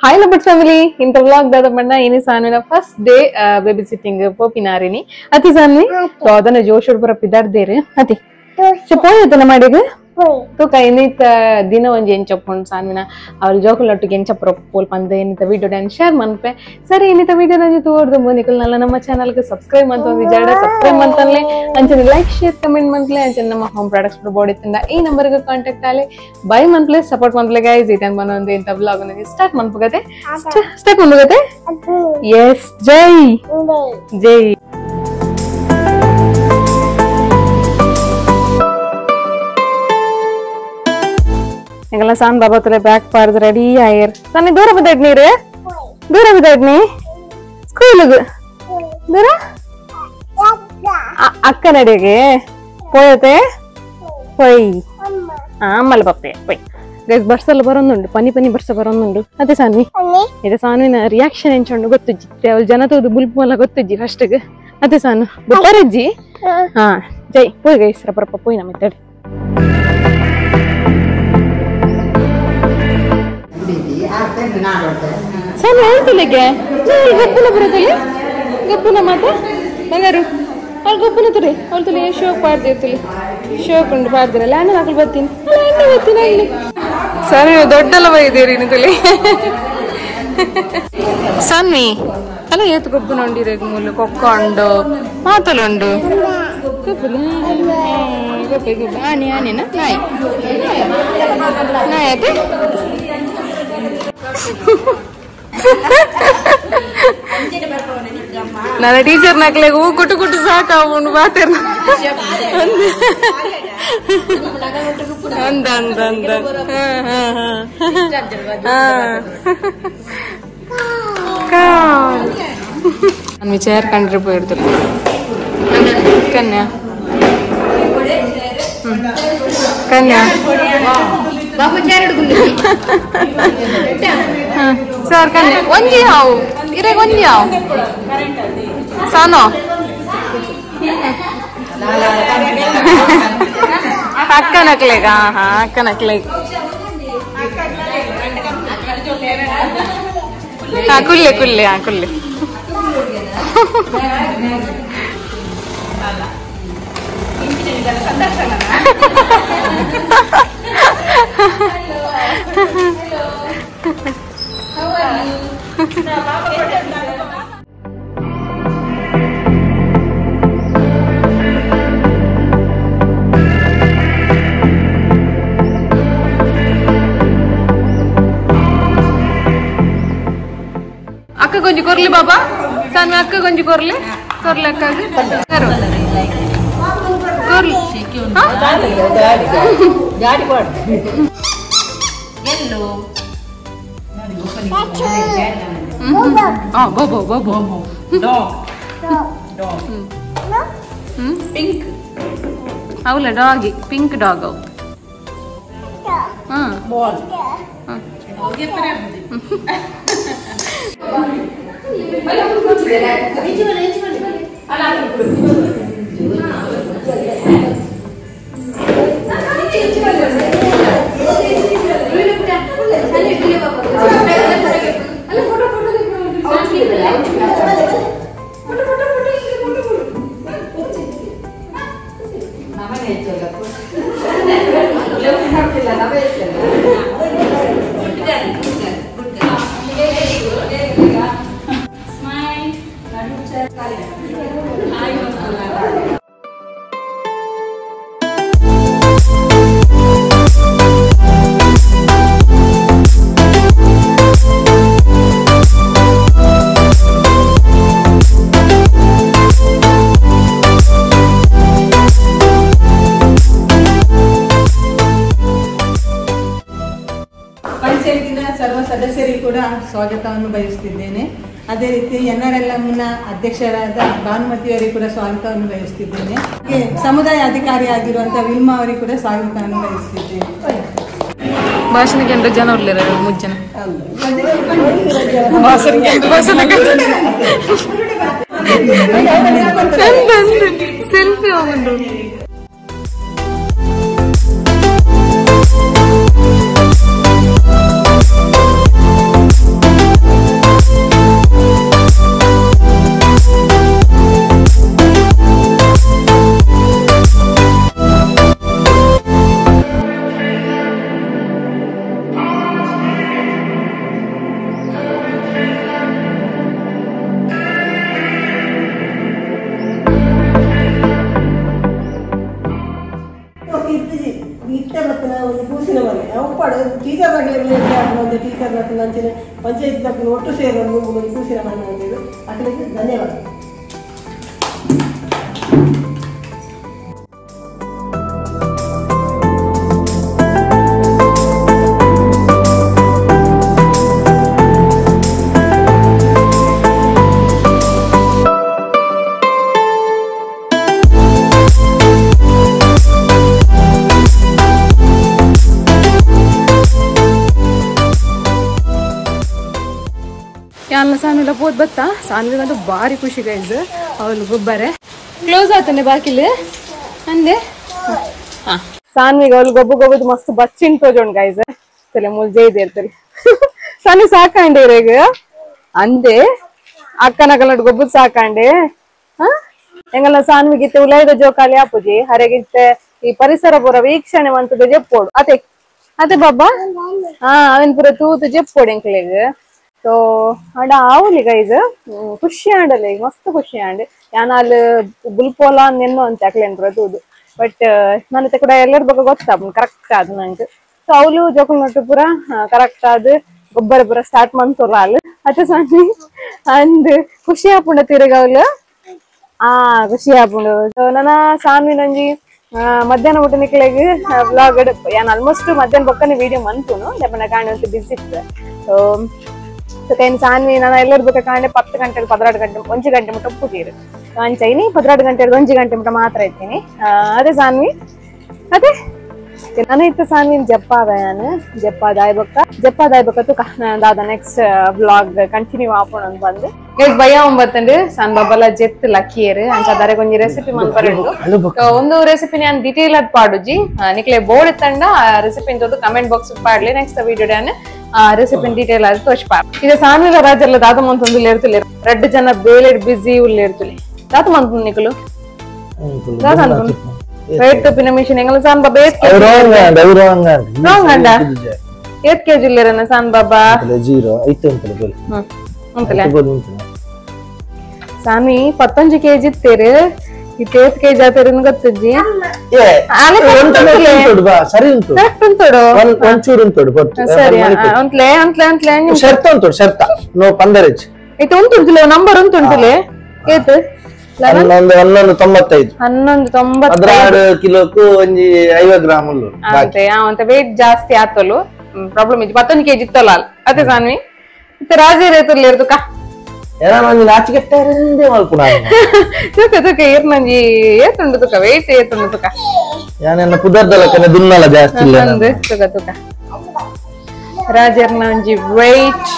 Hi ಲಬಟ್ family, ಇಂತ vlog ದಾದ ಬಣ್ಣ ಇನಿ ಸಾನ್ವಿನ ಫಸ್ಟ್ ಡೇ ಬೇಬಿ ಸಿಟ್ಟಿಂಗ್ ಪೋಪಿನಾರಿನಿ ಅತಿ ಸಾನ್ವಿ ಅದನ್ನ ಜೋಶ್ ಪುರ ಪಿದಾರ್ದೇರು ಅತಿ ಪೋಯತನ ಮಾಡಿಗ ತೂಕ ಇನ್ನಿತ ದಿನ ಒಂಜಿ ಎಂಚಪ್ಪುಂಡು ಸಾನ್ವಿನ ಅವ್ರ ಜೋಕುಲೊಟ್ಟಿಗೆ ಎಂಚಪ್ಪುರ ಪೋಲ್ ಪಂದ ಇನ್ನಿತ ವಿಡಿಯೋ ಡ್ಯಾನ್ ಶೇರ್ ಮನ್ಪೆ. ಸರಿ ಇನ್ನಿತ ವಿಡಿಯೋ ನಂಜಿ ತೋರ್ದು ನಿಕಲ್ನಲ್ಲ ನಮ್ಮ ಚಾನಲ್ಗೆ ಸಬ್ಸ್ಕ್ರೈಬ್ ಅಂತ ಒಂದು ಜಾಡ ಸಬ್ಸ್ಕ್ರೈಬ್ ಅಂತಲೇ ಅಂಚನೆ ಲೈಕ್ ಶೇರ್ ಕಮೆಂಟ್ ಮಂತ್ಲೆ ಅಂಚನೆ ನಮ್ಮ ಹೋಮ್ ಪ್ರಾಡಕ್ಟ್ಸ್ ಬಾಡಿ ತಂದ ಈ ನಂಬರ್ಗೆ ಕಾಂಟ್ಯಾಕ್ಟ್ ಆಲೆ ಬೈ ಮಂತ್ಲೆ ಸಪೋರ್ಟ್ ಮಂತ್ಲೆ ಗೈಸ್. ಇಟನ್ ಬಂದೊಂದು ಇಂಥ ವ್ಲಾಗ್ ಸ್ಟಾರ್ಟ್ ಮನ್ಪಗತೆ ಸ್ಟಾರ್ಟ್ ಮನ್ಪಗತೆ. ಎಸ್ ಜೈ ಜೈ. ಎಂಗೆಲ್ಲ ಸಾನ್ ಬಾಬಾ ತುಲೆ ಬ್ಯಾಗ್ ಪಾರ್ದು ರೆಡಿ ಆಯರ್. ಸನ್ನಿ ದೂರ ಬಿದ್ದಾಡ್ ನೀರು ದೂರ ಬಿದ್ದಾಡ್ ನೀ ಸ್ಕೂಲಿಗೆ ದೂರ ಅಕ್ಕ ನಡೆಗೆ ಪೋಯತೆ ಪೊಯ್ ಆಮಲ ಪಪ್ಪೆ ಪೊಯ್. ಗೈಸ್ ಬರ್ಸಲ್ಲ ಬರೋದುಂಡು, ಪನಿ ಪನಿ ಬರ್ಸ ಬರೋದುಂಡು. ಅದೇ ಸಾನ್ವಿ ಇದೆ ಸಾನ್ವಿನ ರಿಯಾಕ್ಷನ್ ಎಂಚುಂಡು ಗೊತ್ತುಜ್ಜಿ, ಅವಳು ಜನ ತೋದು ಬುಲ್ಪು ಅಲ್ಲ ಗೊತ್ತುಜ್ಜಿ ಫಸ್ಟ್ಗೆ. ಅದೇ ಸಾನು ಬುಟ್ಟರಜ್ಜಿ ಹಾ ಜೈ ಪೋಯ್ ಗೈಸ್ ರಪ್ಪ ಪೋಯ್ ನಮ್ಮ ಇತ್ತಡೆ. ಸಣ್ಣ ಹೇಳ್ತಿಲ್ಲಕ್ಕೆ ಗಬ್ಬುನ ಬರೋದಿಲ್ಲ ಗಬ್ಬುನ ಮಾತ ಬಂಗಾರು ಅವ್ಳು ಗಬ್ಬುನ ತುರಿ ಅವಳು ತುಲಿ ಶೋಕ್ ಪಾಡ್ದಿರ್ತಿಲಿ ಶೋಕ್ ಉಂಟು ಪಾಡ್ದಿರಲ್ಲ ಅಣ್ಣ ಮಕ್ಕಳು ಬರ್ತೀನಿ ಅಲ್ಲ ಅಣ್ಣ ಬರ್ತೀನಿ ಅಲ್ಲಿ. ಸರ್ ನೀವು ದೊಡ್ಡಲ್ಲ ಬೈದೀರಿ ತುಲಿ ಸನ್ನಿ ಅಲ್ಲ ಏತು ಗಬ್ಬುನ ಉಂಡಿರ ಮೂಲು ಕೊಕ್ಕ ಉಂಡು ಮಾತಲುಂಡು ಗೊಬ್ಬೆ ಗೊಬ್ಬೆ ಆನೆ ಆನೆನ ನಾಯಿ ನಾಯಿ ಅದೇ. ನನ್ನ ಟೀಚರ್ ನಕ್ಲೆ ಹೂ ಕುಟು ಕುಟು ಸಾಕಾವುಂಡು ಬಾತೇರ್ ಅಂದ ಅಂದ ಅಂದ ನಾನು ಚೇರ್ ಕಂಡ್ರೆ ಪೋಯಿಡ್ತಿಲ್ಲ ಕನ್ಯಾ ಕನ್ಯಾ ಸರ್ ಕನ್ಯಾ ಒಂಜಿ ಹಾವು ಇರೆಗ್ ಒಂಜಿ ಹಾವು ಸಾನೋ ಅಕ್ಕ ನಕ್ಲೆಗ ಹಾ ಅಕ್ಕ ನಕ್ಲೆಗ್ ಹಾ ಕುಲ್ಲೆ ಕುಲ್ಲೆ ಹಾ ಕುಲ್ಲೆ. ಅಕ್ಕ ಕೊಂಚ ಕೊರ್ಲಿ ಬಾಬಾ ಸಾನ್ವಿ ಅಕ್ಕ ಕೊಂಚ ಕೊರ್ಲಿ ಕೊರ್ಲಿ ಅಕ್ಕ ಕೊರ್ಲಿ ಬೋಬೋ ಬೋಬೋ ಪಿಂಕ್ ಅವಲ್ಲ ಡಾಗಿ ಪಿಂಕ್ ಡಾಗ್ ಅವು. ಪಂಚಾಯತಿನ ಸರ್ವ ಸದಸ್ಯರಿಗೂ ಕೂಡ ಸ್ವಾಗತವನ್ನು ಬಯಸುತ್ತಿದ್ದೇನೆ. ಅದೇ ರೀತಿ ಎನ್ಆರ್ಎಲ್ಎಂನ ಅಧ್ಯಕ್ಷರಾದ ಭಾನುಮತಿಯವರಿಗೂ ಕೂಡ ಸ್ವಾಗತವನ್ನು ಬಯಸುತ್ತಿದ್ದೇನೆ. ಹಾಗೆ ಸಮುದಾಯ ಅಧಿಕಾರಿ ಆಗಿರುವಂತಹ ವಿಲ್ಮಾ ಅವರಿಗೂ ಕೂಡ ಸ್ವಾಗತವನ್ನು ಬಯಸುತ್ತಿದ್ದೇನೆ. ಭಾಷಣಕ್ಕೆ ಅಂದ್ರೆ ಜನ ಮುಜ್ಜನ ಸೆಲ್ಫಿ ಹೋಗುಂಡು. ಅಂಚೆ ಟೀಚರ್ ಅಂಚೆ ಪಂಚಾಯತ್ ದಕ್ಕಲು ಒಟ್ಟು ಸೇರೊಂದು ಖುಷಿನ ಮಂದಿರು ಅಕಲಿಗೆ ಧನ್ಯವಾದ. ಯಾನ ಸಾನ್ವಿಲ ಪೋದ್ ಬತ್ತಾ ಸಾನ್ವಿಗಂತೂ ಭಾರಿ ಖುಷಿ ಗೈಸ್. ಅವಳು ಗೊಬ್ಬರೆ ಕ್ಲೋಸ್ ಆತನೆ ಬಾಕಿಲ್ ಅಂದೆ ಸಾನ್ವಿಗೆ ಅವಳು ಗೊಬ್ಬು ಗೊಬ್ಬದು ಮಸ್ತ್ ಬಚ್ಚಿನ್ ತೋಜೋಣ್ ಗೈಸ್. ತಲೆ ಮುಲ್ಜೆ ಇದೆ ಇರ್ತದೆ ಸಾನ್ವಿ ಸಾಕಂಡೆ ರೇಗ ಅಂದೆ ಅಕ್ಕನ ಕನ್ನಡ ಗೊಬ್ಬದ್ ಸಾಕಂಡೆ. ಹಾ ಎಂಗಲ್ಲ ಸಾನ್ವಿಗಿತ್ತೆ ಉಲೈದ ಜೋಕಾಲಿ ಆಪುಜಿ ಹರೆಗಿತ್ತೆ ಈ ಪರಿಸರ ಪೂರ ವೀಕ್ಷಣೆ ಮಂತದ ಜೆಪ್ಪೋಡು ಅದೇ ಅದೇ ಬಾಬಾ. ಹಾ ಅವನ್ ಪೂರ ತೂತು ಜೆಪ್ಪೋಡು ಎಂಕ್ಲೆಗ್. ಸೊ ಅಂಡ ಆವುಲಿ ಗೈಸ್ ಖುಷಿ ಆಂಡಲ್ಲ ಈಗ ಮಸ್ತ್ ಖುಷಿ ಆಂಡ್. ಯಾನಾಲ್ ಬುಲ್ಪೋಲ ನೆನ್ನೋ ಅಂತ ಅಕ್ಲೇನ್ ತೂದು ಬಟ್ ನನ್ನ ಕೂಡ ಎಲ್ಲರ ಬಗ್ಗೆ ಗೊತ್ತಾಪುಂಡು ಕರೆಕ್ಟ್ ಆದ್ ನಂಗೆ. ಸೊ ಅವಳು ಜೋಕುಲ್ ನಟ್ಟು ಪೂರ ಕರೆಕ್ಟ್ ಆದ್ ಗೊಬ್ಬರ ಪೂರ ಸ್ಟಾರ್ಟ್ ಮಂತೊಲ್ಲ ಅಲ್ ಅತ್ತೆ ಸಾನ್ವಿ ಅಂದ್ ಖುಷಿ ಆಪುಂಡ ತಿರುಗ ಅವಳು. ಆ ಖುಷಿ ಆಪುಂಡು. ಸೊ ನನ್ನ ಸಾನ್ವಿ ನಂಜಿ ಮಧ್ಯಾಹ್ನ ಊಟ ನಿಕ್ಲೆಗ್ ವ್ಲಾಗ್ ಯಾನ್ ಆಲ್ಮೋಸ್ಟ್ ಮಧ್ಯಾಹ್ನ ಬೊಕ್ಕನೆ ವಿಡಿಯೋ ಮಂತುನು ದಪ್ಪನ ಕಾಂಡೆ ಬಿಸಿ ಇತ್ತು. ಸೊ ಕೈನ್ ಸಾನ್ವಿ ನಾನು ಎಲ್ಲರ ಬೊಕ್ಕ ಕಾಂಡೆ 10 ಗಂಟೆ 12 ಗಂಟೆ 1 ಗಂಟೆ ಮುಟ್ಟ ಪೂಜೀರು ಅಂಚೈನಿ 12 ಗಂಟೆ 1 ಗಂಟೆ ಮುಟ್ಟ ಮಾತ್ರ ಇತ್ತೀನಿ. ಅದೇ ಸಾನ್ವಿ ಅದೇ ನಾನು ಇತ್ತ ಸಾನ್ವಿನ ಜಪ್ಪಾದ ನಾನು ಜಪ್ಪಾದಾಯ್ ಬೊಕ್ಕ ತುಕ ದಾದ next vlog continue ಆಪೋಣ ಅಂತ ಬಂದು ಗೈಸ್ ಭಯ ಒಂಬತ್ತಂಡು ಸಾನ್ ಬಾಬಲ ಜೆತ್ ಲಕ್ಕಿಯರು ಅಂಚ ದಾರೆ ಒಂಜಿ ರೆಸಿಪಿ ಮನ್ಪರುಂಡು. ಒಂದು ರೆಸಿಪಿ ನಾನು ಡೀಟೇಲ್ ಆದ್ ಪಾಡುಜಿ ನಿಕ್ಲೆ ಬೋರ್ಡ್ ಇತ್ತಂಡ ಆ ರೆಸಿಪಿ ಅಂತದ್ದು ಕಮೆಂಟ್ ಬಾಕ್ಸ್ ಪಾಡ್ಲಿ. Next video recipe detail ಆದ್ ತೋಚ್ಪಾ. ಇದು ಸಾನ್ವಿಲ ರಾಜರ್ಲ ದಾದ ಮಂತೊಂದು ಇರ್ತುಲೆ ರಡ್ಡು ಜನ ಬೇಲೆ ಬಿಸಿ ಉಲ್ಲ ಇರ್ತುಲೆ ದಾತ ಮಂತು ನಿಕಲು ದಾದ ಅನ್ಕೊಂಡು ರೇಟ್ ತಪ್ಪಿನ ಮಿಷನ್ ಎಂಗಲ ಸಾನ್ ಬಾಬಾ ಏತ್ ಕೆಜಿ ರಾಂಗ್ ಅಂಡ ಏತ್ ಕೆಜಿ ಇಲ್ಲೇರನ ಸಾನ್ ಬಾಬಾ ಜೀರೋ ಐತೆ ಅಂತಲೇ ಬೋಲೆ ಅಂತಲೇ ಸಾನ್ವಿ 15 ಕೆಜಿ ಇತ್ತೇರು ಇತ್ತು ಏತ್ ಕೆಜಿ ಆತೇರು ಗೊತ್ತುಜ್ಜಿ. ಸರಿ ಉಂಟು ಕರೆಕ್ಟ್ ಉಂಟು ಒಂಚೂರು ಉಂಟು ಸರಿ ಅಂತಲೇ ಅಂತಲೇ ಅಂತಲೇ ಶರ್ತ ಉಂಟು ಶರ್ತ ನೋ ಪಂದರೆಜ್ ಇತ್ತು ಉಂಟು ನಂಬರ್ ಉಂಟು ಉಂಟುಲೆ ಏತ್ 11.95 11.95 12 ಕಿಲೋಕು ಒಂಜಿ 50 ಗ್ರಾಮ್ ಉಲ್ಲು ಅಂತೆ ಅಂತ ವೇಟ್ ಜಾಸ್ತಿ ಆತಲು ಪ್ರಾಬ್ಲಮ್ ಇಜ್ಜಿ 11 ಕೆಜಿ ಇತ್ತಲ್ಲ ಅದೇ ಸಾನ್ವಿ ಇತ್ತೆ ರಾಜೇ ರೇತುಲ್ಲ ಇರ್ತುಕ ಏನ ಒಂಜಿ ನಾಚಿಕೆಟ್ಟರಿಂದೆ ಮಲ್ಪುನ ತುಕ ತುಕ ಏರ್ನಂಜಿ ಏತುಂಡು ತುಕ ವೇಟ್ ಏತುಂಡು ತುಕ ಯಾನೆನ್ನ ಪುದರ್ದಲ ಕನೆ ದುನ್ನಲ ಜಾಸ್ತಿ ಇಲ್ಲ ಅಂದೆ ತುಕ ತುಕ ರಾಜರ್ನ ಒಂಜಿ ವೇಟ್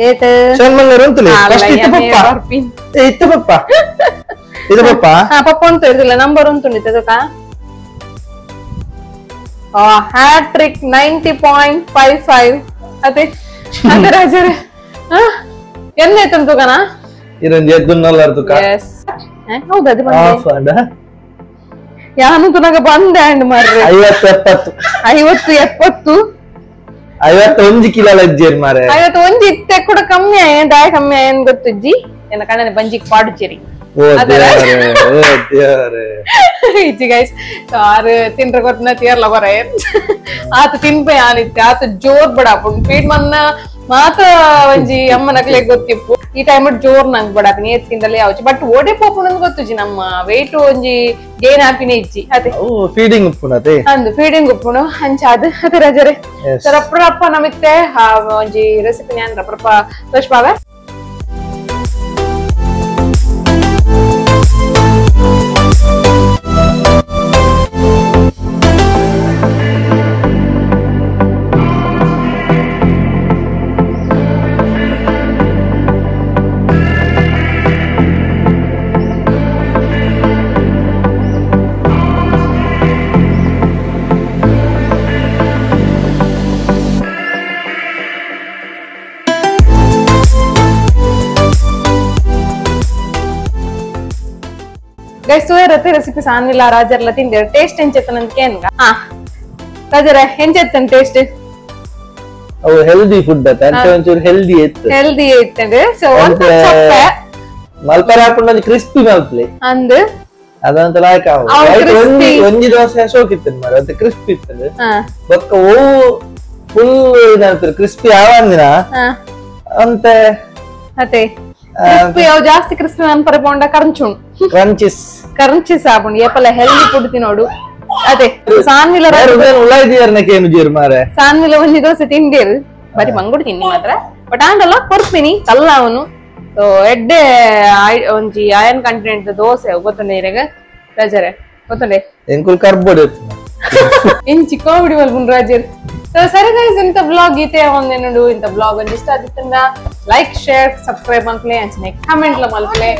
ಏತ ಶನ್ಮಂಗರ್ ಉಂಟುಲೆ ಫಸ್ಟ್ ಇತ್ತು ಪಪ್ಪ ಇತ್ತು ಪಪ್ಪ ಇದು ಪಪ್ಪ ಹಾ ಪಪ್ಪ ಉಂಟು ಇರ್ತಿಲ್ಲ ನಂಬರ್ ಉಂಟು ತುಕ hat trick 90.55 ಅದೇ ಅದೇ ರಾಜರೇ ಎನ್ನ ಐತನ್ ತುಕನ ಇರಂಜಿ ದುನ್ನಲ ತುಕ ಎಸ್ ಹೌದು ಅದು ಬಂದೆ ಯಾನು ತುನಗ ಬಂದೆ ಅಂಡ್ ಮಾರ್ರೆ 50 70 50 70 51 ಕಿಲೋ ಲಜ್ಜೇರ್ ಮಾರೆ 51 ಇತ್ತೆ ಕೂಡ ಕಮ್ಮಿ ಆಯೆ ದಾಯ ಕಮ್ಮಿ ಆಯೆ ಗೊತ್ತುಜ್ಜಿ ಎನ್ನ ಕಣ್ಣನೆ ಬಂಜಿಗೆ ಪಾಡುಚೇರಿ ಓ ದೇವರೇ ಓ ದೇವರೇ ಇಜ್ಜಿ ಗೈಸ್ ಆರು ತಿನ್ರ ಕೊಟ್ಟನ ತೀರ್ಲ ಬರ ಆತ ತಿನ್ಪೆ ಆನಿತ್ತೆ ಆತ ಜೋರ್ ಬಡಾಪುಂಡು ಫೀಡ್ ಮನ್ನ ಮಾತ ಒಂಜಿ ಅಮ್ಮನಕ್ಲೆ ಗೊತ್ತಿಪ್ಪು ಈ ಟೈಮ್ ಜೋರ್ ನಂಗೆ ಬಡಾಪಿನಿ ಎತ್ತಿಂದಲೇ ಯಾವಚಿ ಬಟ್ ಓಡೆ ಪೋಪುಂಡು ಗೊತ್ತುಜ್ಜಿ ನಮ್ಮ ವೇಟ್ ಒಂಜಿ ಗೇನ್ ಆಪಿನೇ ಇಜ್ಜಿ ಅದೇ ಫೀಡಿಂಗ್ ಉಪ್ಪುನತೆ ಅಂದು ಫೀಡಿಂಗ್ ಉಪ್ಪುನು ಅಂಚ ಅದು ಅದೇ ರಜರೆ ರಪ್ರಪ್ಪ ನಮಿತ್ತೆ ಒಂಜಿ ರೆಸಿಪಿ ನಾನು ರಪ್ರಪ್ಪ ತೋಚ್ಪಾವೆ. ಗೈಸ್ ರತೆ ರೆಸಿಪಿ ಸಾನ್ವಿಲ್ಲ ರಾಜರ್ಲ ತಿಂದಿರ ಟೇಸ್ಟ್ ಎಂಚೆತ್ತನಂತ ಏನ್ಗ ಹಾ ರಾಜರ ಎಂಚೆತ್ತನ್ ಟೇಸ್ಟ್ ಅವು ಹೆಲ್ದಿ ಫುಡ್ ಅತ್ತ ಅಂಚೆ ಒಂಚೂರು ಹೆಲ್ದಿ ಇತ್ತು ಹೆಲ್ದಿ ಇತ್ತಂಡೆ ಸೊ ಒಂದು ಚಪ್ಪೆ ಮಲ್ಪರೆ ಹಾಕೊಂಡು ಒಂಜಿ ಕ್ರಿಸ್ಪಿ ಮಲ್ಪಲೆ ಅಂದ್ ಅದಂತ ಲಾಯ್ಕ್ ಆವು ಒಂಜಿ ದೋಸೆ ಸೋಕಿತ್ತು ಮಾರೆ ಅದು ಕ್ರಿಸ್ಪಿ ಇತ್ತು ಬೊಕ್ಕ ಓ ಫುಲ್ ಇದಾಗ್ತದೆ ಕ್ರಿಸ್ಪಿ ಆವಂದಿನ ಅಂತೆ ಅತೆ ಕ್ರಿಸ್ಪಿ ಅವು ಜಾಸ್ತಿ ಕ್ರಿಸ್ಪಿ ಅನ್ಪರೆ ಪೋಂಡ ಕರಂಚುಣ್ ಕ್ರಂಚಿಸ್ ಕರಂಚಿಸ್ ಆಪುಂಡು ಏಪಲ ಹೆಲ್ದಿ ಫುಡ್ ತಿನ್ನೋಡು ಅದೇ ಸಾನ್ವಿಲ ಉಳ್ಳಾಯ್ದಿಯರ್ನಕೇನು ಜೀರ್ ಮಾರೆ ಸಾನ್ವಿಲ ಒಂಜಿ ದೋಸೆ ತಿಂಡೇರು ಬರಿ ಮಂಗುಡು ತಿನ್ನಿ ಮಾತ್ರ ಬಟ್ ಆಂಡಲ ಕೊರ್ಪಿನಿ ತಲ್ಲ ಅವನು ಸೊ ಎಡ್ಡೆ ಒಂಜಿ ಅಯನ್ ಕಂಟೆಂಟ್ ದೋಸೆ ಗೊತ್ತುಂಡೆ ಇರೆಗ್ ರಜರೆ ಗೊತ್ತುಂಡೆ ಎಂಕುಲ್ ಕರ್ಬೋಡು ಇಂಚಿ ಕಾಮಿಡಿ ಮಲ್ಪುಂಡು ರಾಜರ್. ಸೊ ಸರಿ ಗೈಸ್ ಇಂತ ಬ್ಲಾಗ್ ಗೀತೆ ಒಂದೇನುಂಡು ಇಂತ ಬ್ಲಾಗ್ ಒಂಜಿ ಇಷ್ಟ ಆದಿತ್ತಂಡ ಲೈಕ್ ಶೇರ್ ಸಬ್ಸ್ಕ್ರೈಬ್ ಮಲ್ಪಲೆ ಅಂಚನೆ ಕಮೆಂಟ್ ಲ ಮಲ್ಪಲೆ.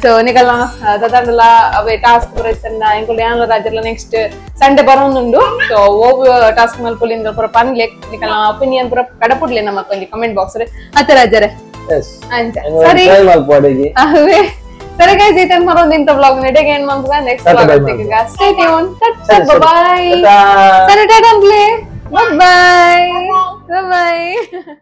ಸೊ ನಿಕಲ್ನ ದದಾಂಡಲ ಅವೇ ಟಾಸ್ಕ್ ಬರತ್ತಂಡ ಎಂಕುಲ್ ಯಾನ್ಲ ರಾಜರ್ಲ ನೆಕ್ಸ್ಟ್ ಸಂಡೆ ಬರೋನುಂಡು. ಸೊ ಓವ್ ಟಾಸ್ಕ್ ಮಲ್ಪೊಲಿಂದ ಪೂರ ಪನ್ಲೆ ನಿಕಲ್ನ ಒಪಿನಿಯನ್ ಪೂರ ಕಡಪುಡ್ಲೆ ನಮ್ಮ ಒಂಜಿ ಕಮೆಂಟ್ ಬಾಕ್ಸ್ ಅತ್ತ ರಾಜರೇ. ಅಂಚ ಸರಿ ಅವೇ ಸರಿ ಗೈಸ್ ಈತನ್ ಮರೊಂದು ಇಂತ ಬ್ಲಾಗ್ ನೆಡೆಗೆ ಏನ್ ಮಲ್ಪುಗ ನೆಕ್ಸ್ಟ್ ಬ್ಲಾಗ್ ತಿಕ್ಕುಗ. Stay tune. Tata bye. ಸರಿ Tata ಅನ್ಪ್ಲೆ. Bye bye. Bye bye.